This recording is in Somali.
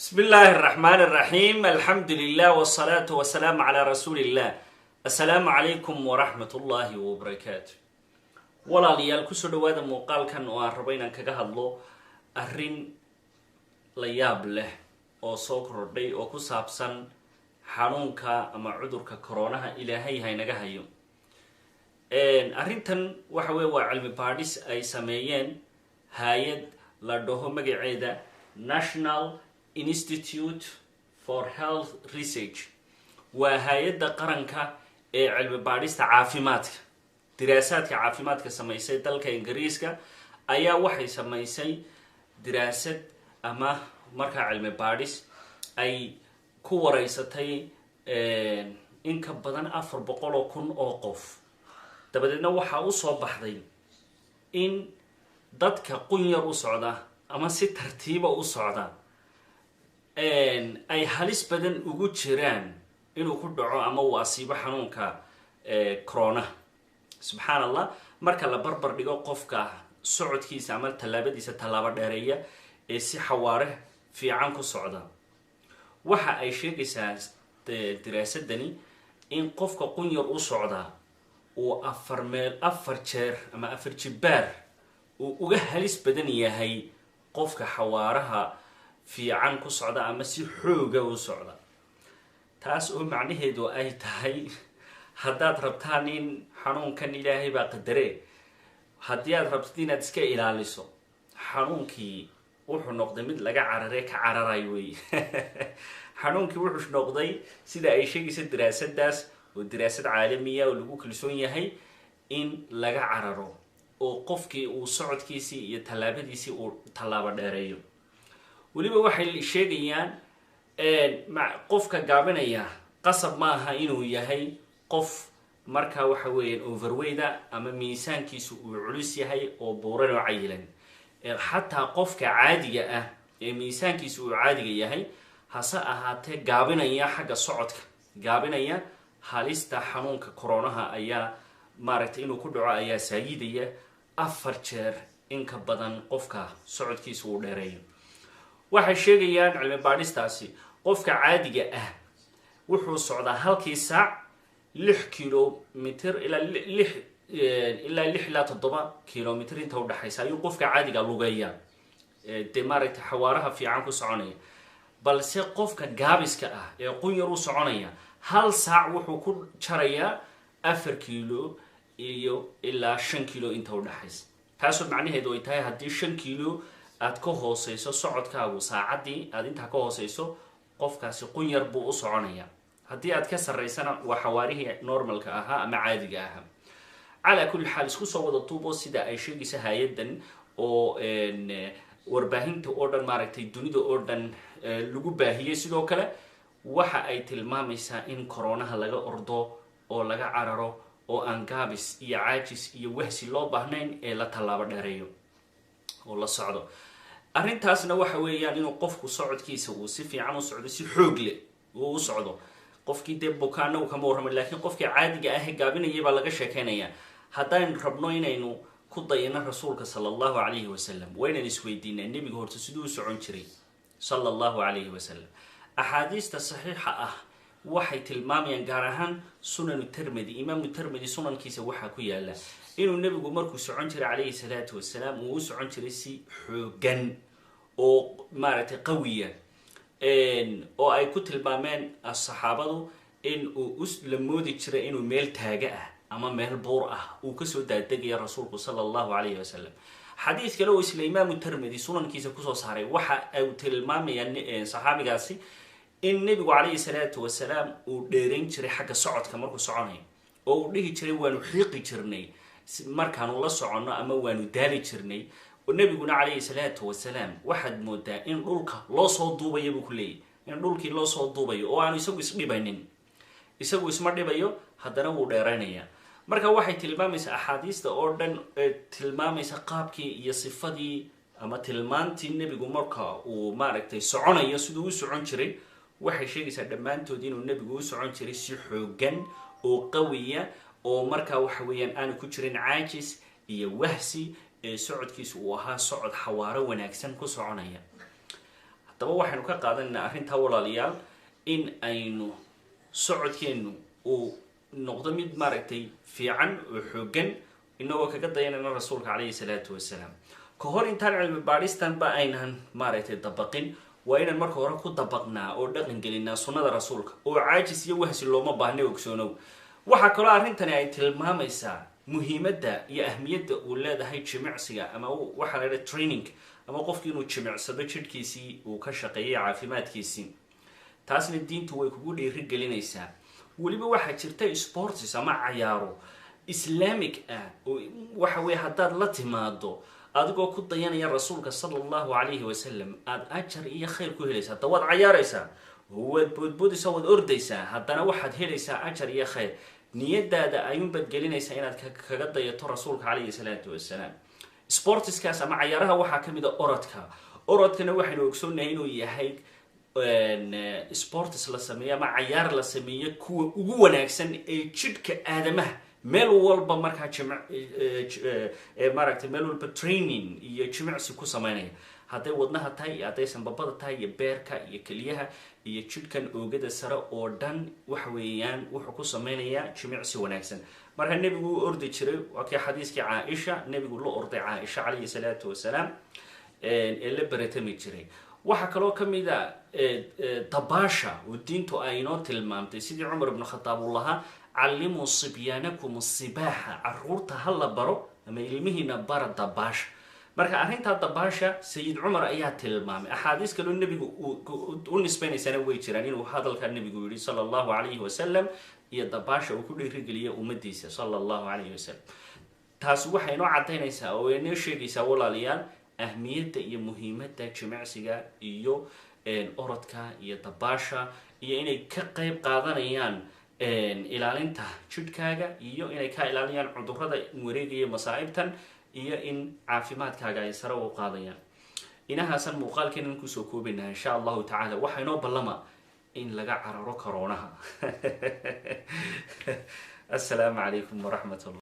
بسم الله الرحمن الرحيم، الحمد لله والصلاة والسلام على رسول الله. السلام عليكم ورحمة الله وبركاته. Walaalayaal, kusoo dhawaada muuqaalkan oo aan rabo inaan kaga hadlo arrin la yaab leh oo soo kordhay oo ku saabsan xanuunka ama cudurka coroonaha. Ilaahay haynaga hayo. Arrintan waxa weye waa cilmi baadhis ay sameeyeen hay'ad la dhaho magaceeda National Institute for Health Research. Waa hay'adda qaranka ee cilmi baadhista caafimaadka, diraasaadka caafimaadka samaysay dalka Ingiriiska ayaa waxay samaysay diraasad ama markaa cilmi baadhis ay ku wareysatay in ka badan 400,000 oo qof. Dabadeedna waxaa usoo baxday in dadka qunyar u socda ama si tartiiba u socda ay halis badan ugu jiraan inuu ku dhaco ama uu asiibo xanuunka corona. Subxaan Allah, marka la barbar dhigo qofka socodkiisa ama tallaabadiisa tallaabo dheereeya ee si xawaare fiican ku socda, waxa ay sheegaysaa diraasadani in qofka qunyar u socdaa uu afar meel afar jeer ama afar jibaar uu uga halis badan yahay qofka xawaaraha fiican ku socda ama si xooga u socda. Taas oo macnaheedu ay tahay, haddaad rabtaan in xanuunkan, Ilaahay baa qadare, haddii aad rabtid inaad iska ilaaliso xanuunkii, wuxuu noqday mid laga carare, ka cararay wey. Xanuunkii wuxuu noqday, sida ay sheegaysa diraasadaas oo diraasad caalamiya oo lagu kalsoon yahay, in laga cararo oo qofkii uu socodkiisii iyo tallaabadiisii uu tallaabo dheereeyo. Weliba waxay sheegayaan qofka gaabinaya qasab maaha inuu yahay qof markaa waxa weeyaan overweight ama miisaankiisu uu culus yahay oo buuran oo cayilan. Xataa qofka caadiga ah ee miisaankiisu uu caadiga yahay, hase ahaatee gaabinaya, xagga socodka gaabinaya, halista xanuunka coronaha ayaa maaragtay inuu ku dhaco ayaa saayidaya afar jeer in ka badan qofka socodkiisa uu dheereeyo. Waxay sheegayaan cilmi baadhistaasi qofka caadiga ah wuxuu socdaa halkii saac 6 kilomitr ilaa lix ilaa 6 ilaa 7 kilomitr inta udhexaysa ayuu qofka caadiga lugeeya, dee maaragtay xawaaraha fiican ku soconaya. Balse qofka gaabiska ah ee qunyar u soconaya hal saac wuxuu ku jarayaa 4 kilo iyo ilaa 5 kilo inta udhexaysa. Taasoo macnaheedu ay tahay haddii 5 kilo aad ka hooseyso socodkaagu saacaddii, aad intaa ka hooseyso, qofkaasi qunyar buu u soconaya. Haddii aad ka sarreysana waa xawaarihii normalka ahaa ama caadiga ahaa. Calaa kulli xaal, isku soo wada tuubo, sida ay sheegaysa hay'addan oo warbaahinta oo dhan, maaragtay, dunida oo dhan lagu baahiyey, sidoo kale waxa ay tilmaamaysaa in coroonaha laga ordo oo laga cararo oo aan gaabis iyo caajis iyo wahsi loo baahnayn ee la tallaabo dheereeyo oo la socdo. Arrintaasna waxa weeyaan inuu qofku socodkiisa uu si fiican u socdo, si xoog leh uu u socdo. Qofkii dee bukaana uu kama warramay, laakiin qofkii caadiga ah ee gaabinayay baa laga sheekeynaya. Haddaynu rabno inaynu ku dayano rasuulka sala Allahu calayhi wasalam, waa inaan isweydiinaa nebiga horta siduu u socon jiray sala Allahu calayhi wasalam. Axaadiista saxiixa ah waxay tilmaamayaan, gaar ahaan Sunanu Termedi, Imaamu Termedi sunankiisa waxaa ku yaala inuu nebigu markuu socon jiray calayhi salaatu wasalaam uu u socon jiray si xoogan oo maaragtay qawiya, oo ay ku tilmaameen saxaabadu in uu la moodi jiray inuu meel taaga ah ama meel buur ah uu kasoo daadegaya rasuulku sala Allahu calayhi wasalam. Xadiis kale oo isla Imaamu Termedi sunankiisa kusoo saaray waxa uu tilmaamayaa saxaabigaasi in nebigu calayhi salaatu wasalaam uu dheerayn jiray xagga socodka markuu soconayo, oo uu dhihi jiray waanu xiiqi jirnay markaanu la soconno ama waanu daali jirnay. Nebiguna calayhi salaatu wasalaam waxaad moodaa in dhulka loo soo duubayo buu ku leeyahy, in dhulkii loo soo duubayo oo aanu isagu isdhibaynin. Isagu isma dhibayo, haddana wuu dheeraynaya. Marka waxay tilmaamaysaa axaadiista oo dhan tilmaamaysa qaabkii iyo sifadii ama tilmaantii nebigu marka uu maaragtay soconayo siduu u socon jiray. Waxay sheegaysaa dhammaantood inuu nebigu u socon jiray si xoogan oo qawiya, oo markaa waxa weeyaan aanu ku jirin caajis iyo wahsi, ee socodkiisu uu ahaa socod xawaaro wanaagsan ku soconaya. Haddaba. Haddaba waxaynu ka qaadanaynaa arrintaa, walaalayaal, in aynu socodkeennu uu noqdo mid maaragtay fiican oo xoogan, inagoo kaga dayanayna Rasuulka calayhi salaatu wasalaam. Ka hor intaan cilmi baadhistan ba aynan maaragtay dabaqin, waa inaan marka hore ku dabaqnaa oo dhaqan gelinaa sunnada Rasuulka, oo caajis iyo wahsi looma baahna, ogsoonow. Waxaa kaloo arrintani ay tilmaamaysaa muhiimadda iyo ahmiyadda uu leedahay jimicsiga, ama waxaa la idhaha training, ama qofki inuu jimicsado, jidhkiisii uu ka shaqeeyay caafimaadkiisii. Taasna diintu way kugu dhiiri gelinaysaa. Weliba waxaa jirta sports ama cayaaro Islamic ah oo waxa weye haddaad la timaado adigoo ku dayanaya Rasuulka sala Allahu calayhi wasalam, aada ajar iyo khayr ku helaysaa. Hadda waad cayaaraysaa, waad boodboodaysaa, waad ordaysaa, haddana waxaad helaysaa ajar iyo khayr. Niyadaada ayuunbaad gelinaysaa inaad kaga dayato Rasuulka calayhi salaatu wasalaam. Sportiskaas ama cayaaraha waxaa kamid a orodka. Orodkana waxaynu ogsoonahay inuu yahay sports la sameeyo ama cayaar la sameeyo kuwa ugu wanaagsan ee jidhka aadamaha meel walba markaa maaragtay meel walba training iyo jimicsi ku sameynaya, hadday wadnaha tahay iyo hadday sanbabada tahay iyo beerka iyo keliyaha iyo jidhkan oogada sare oo dhan. Waxa weeyaan wuxuu ku sameynayaa jimicsi wanaagsan. Marka Nebigu u ordi jiray, waa kii xadiiskii Caaisha Nebigu la orday Caaisha calayhi salaatu wasalaam ee la beretami jiray. Waxaa kaloo kamid a dabaasha oo diintu ay inoo tilmaamtay, sidii Cumar ibnu Khataab uu lahaa: "Callimuu sibyaanakum sibaaxa", caruurta ha la baro ama ilmihiina bara dabaasha. Marka arrintaa dabaasha Sayid Cumar ayaa tilmaamay. Axaadiis kaloo Nebigu u nisbaynaysana way jiraan, inuu hadalka Nebigu yihi sala Allahu calayhi wasalam iyo dabaasha uu ku dhiirigeliyay ummadiisa sala Allahu calayhi wasalam. Taasi waxay inoo caddaynaysaa oo inoo sheegaysaa, walaalayaal, ahmiyadda iyo muhiimadda jimicsiga iyo orodka iyo dabaasha, iyo inay ka qeyb qaadanayaan ilaalinta jidhkaaga, iyo inay ka ilaalinayaan cudurrada wareegaya, masaa'ibtan, iyo in caafimaadkaaga ay sare u qaadayaan. Inahaasan muuqaalkeenan kusoo koobaynaa insha Allahu tacaala. Waxaa inoo ballama in laga cararo coroonaha. Assalaamu calaykum waraxmat ullah.